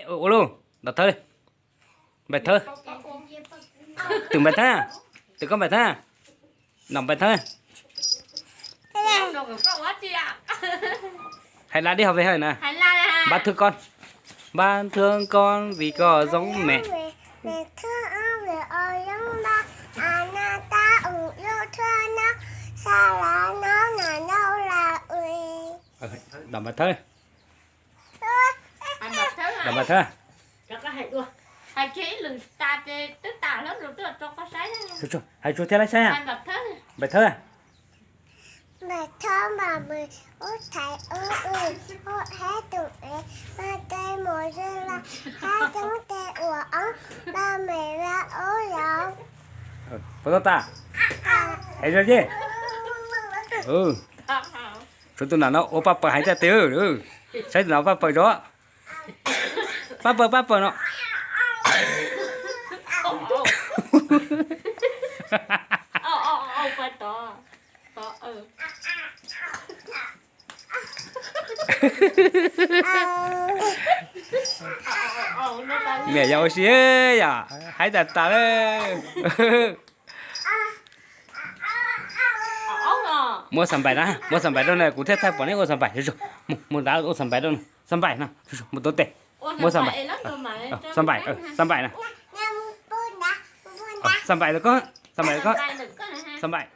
Ua luj, nram thawb li. Npais thawb. Twm npais thawb. Twm koj npais thawb. Nram npais thawb. Hais lus dib hauv ve hawm na. Npab thwb koj. Npab thwb koj vim koj zoo me. Nram npais thawb. Nram npais thawb. Hais tsuag thiab laib saib. Npais thawb. Puas tau tas? Hais zoo ces. Tshuav tus nram no ua paj paws hais tiag tiag. Saib tus nram paj paws zov. Paj paws, paj paws no. Niam yau ua si yom, haib tas tas lawm. Muab xam npais na, muab xam npais rau na, kuv thiaj thaij pom neb ua xam npais. Mus, mus nrad ua xam npais rau na, xam npais no, mus tuav tes. Muab xam npais, xam npais, xam npais na. Xam npais rau koj, xam npais rau koj, xam npais.